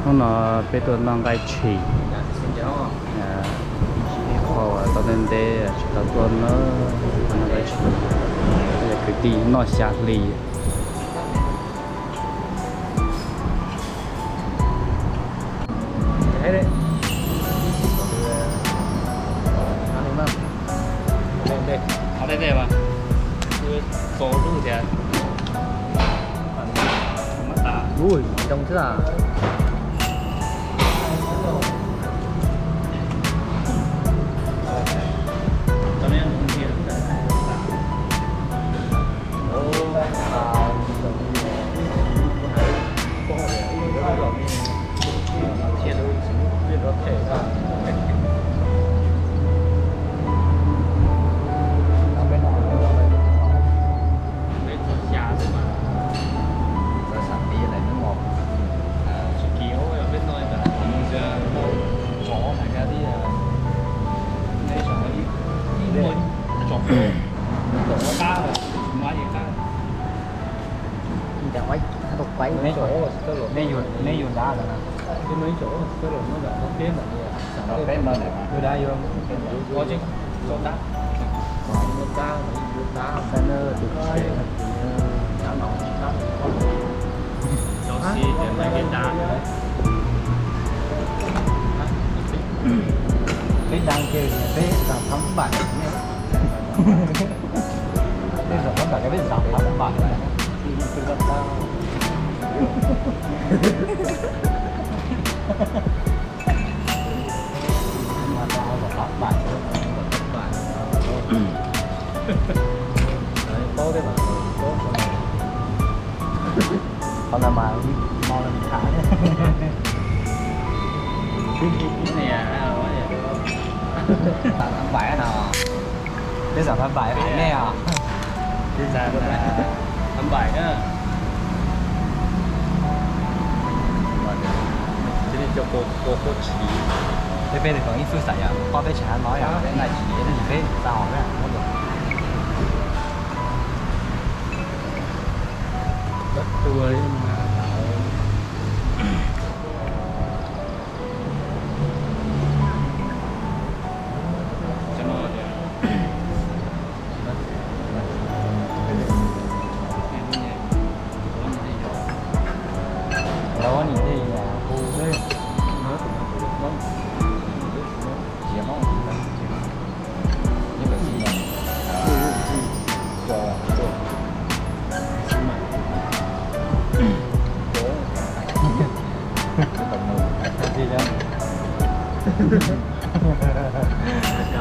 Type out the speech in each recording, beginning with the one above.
Hnub no peb tuaj noj nqaij tshis, ib qho tau ntev ntev tsis tau tuaj na, noj nqaij tshis, kwv tij noj xya hli. Ui, zoo xwb a. Peb dab kiag peb zaum thab npaim, peb zaum thab npaim, peb zaum thab npaim. Qhov no mas mau li tham. Thab npaim no, peb zaum thab npaim hais nej os. Peb zaum thab npaim na. Peb peb li koom ib xub xav yom, poj peb tsis hais no yom, peb nqaij tsis peb tsis tau na.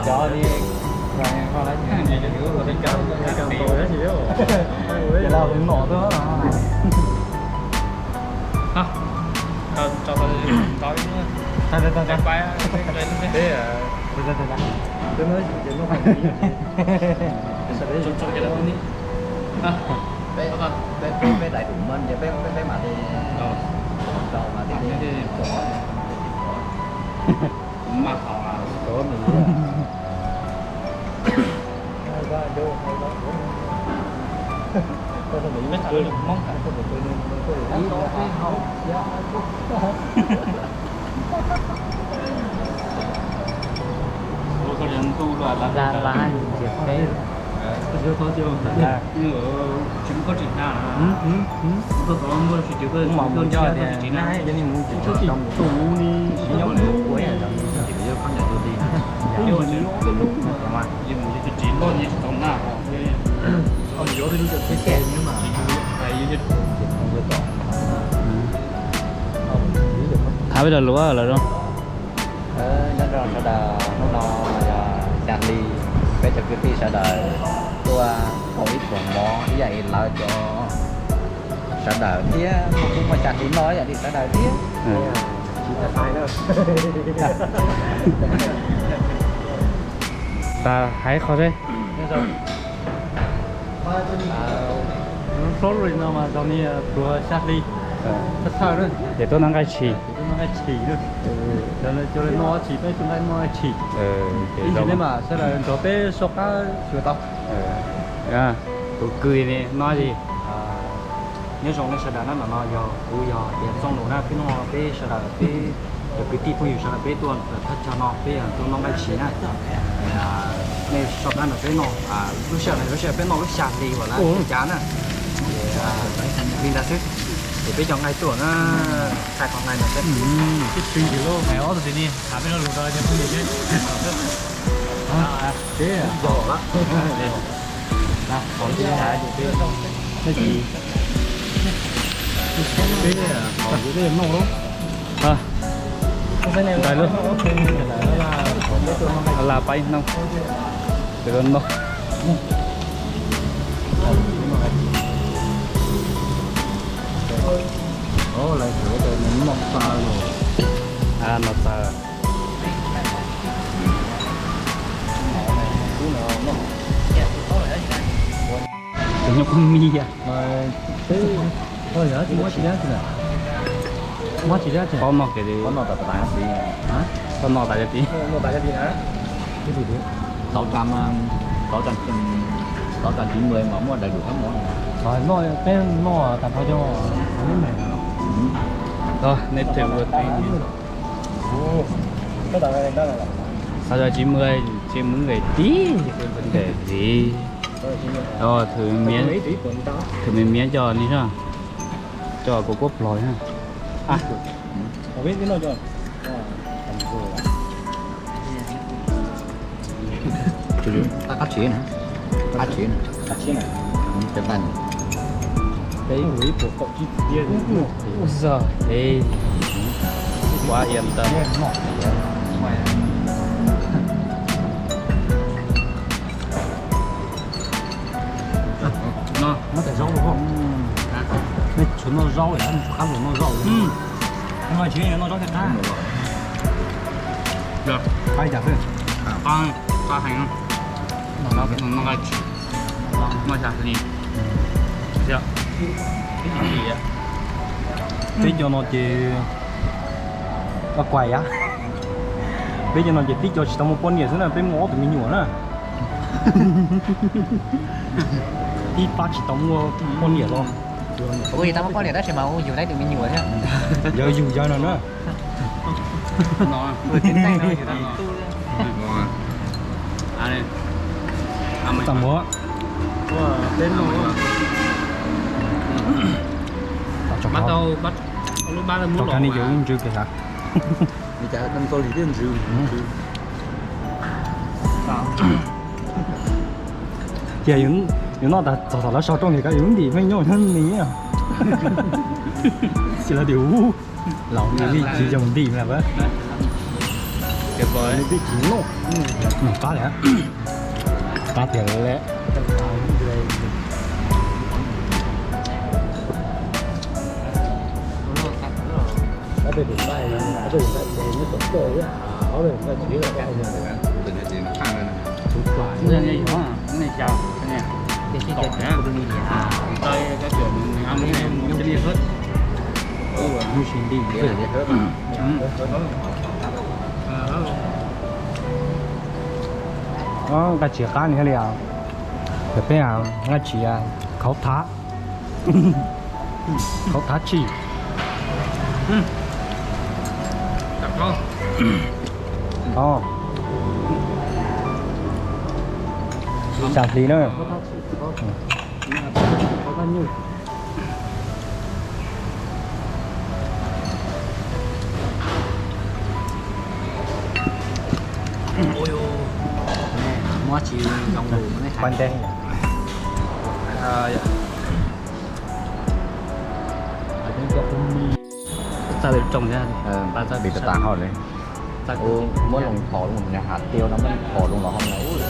Cov li, cov laus hwv nom tuaj. Peb, peb, peb daim dum no ces peb, peb, peb mam li rau mas li pov, pov mas haus. Peb tham lus Hmoob. Tsis muaj koj tsis hna. Mus nco tias na, yog li mus tsis tau mus tu ni, tsis nyob ua yam li mus tsis tau noj. Tham peb lo lus lawm zoo. Nyob zoo sawv daws, hnub no yog xya hli, peb cov kwv tij sawv daws tuaj kaus ib pluag mov ib yam li lawv cov sawv daws thiab, kuj muaj xya hli noj ib yam li sawv daws thiab. Tas hais qhov seb. Sorry no mas zoo li pluag xya hli. Thawj thawj na. Ces tuaj noj nqaij tshis. Tuaj noj nqaij tshis na. Cov li noj tshis, peb tuaj nqaij noj tshis. Ib ntsis nej mas sawv daws nrog peb soj qab xyuas tau. Tus kwv li noj tshis. Nyob zoo nej sawv daws na, ntawm no yog kuv yog tias Txooj Nus na, peb no peb sawv daws peb cov kwv tij phooj ywg sawv daws peb tuaj thaj chaw no peb yog tuaj noj nqaij tshiv na. Nej sawv daws no peb noj lub sij hawm no lub sij hawm peb noj lub xya hli uas lawv cav na. Li ntawd xwb, ces peb cov nqaij tuaj na, thaij qhov nqaij ntawd xwb. Ob tug txiv neej tham peb lo lus rau cov phooj ywg seb. Peb noj lub, tais lub, la pais noj, noj. Noj txawg. Tus nyuj kub mi a. Paub noj kev li. Paub noj tas li. Sáu trăm, sáu trăm, sáu trăm chín mươi mà mua đầy đủ các món này. Noj, peb noj tas nrho cov, nej thử ua tib. Sáu trăm chín mươi, trên mướn về tí, vấn đề gì? Ờ, thử miếng, thử miếng miếng cho anh ha. Cho cô Quốc Lòi ha. À. Qab tshis na, qab tshis na, qab tshis na, cov nqaij no. Ui, ua ib puas kaum tsib txiv tiag. Ua zog, ê, quá yên tâm. No, no tas zaub los. Nej tshuav noj zaub lawm, nej tshuav qab los noj zaub. Nqaij tshiab noj zaub thiaj qab. Qab li cas xwb? Qab, qab heev. Noj nqaij tshiab, noj xya hli. Peb cov no ces, peb cov no ces tib co tsis tau muaj poj niam xwb na, peb muaj ob tug me nyuam na. Tib pab tsis tau muaj poj niam los. Kuv tsis tau muaj poj niam tab sis mas kuv yug tau ib tug me nyuam thiab. Yog yug yawg no na. Tam muab. Rau qhov nej cov lub ntsws pes hav. Cia yus noj tas txog thaum lawv sau rooj ces kav yus ntim pheej nyob nyob ni. Ces lawv tias ub, laus li tsis zoo ntim lawm. Li tib tsis noj, noj qab li, qab tiag lawm. Nqaij tshiab qab li thiab li os. Peb nqaij tshiab khauv thav, khauv thav tshij. Xya hli na. Muab tsis zoo lus ne. Txawj li rooj thiab, pab txawj li tas hauj lwm. Muab loo thom loo, hais tias no muab loo thom loo los hauj lwm,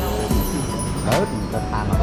lawv tus tha no.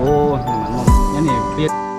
Ua, nyob ni peb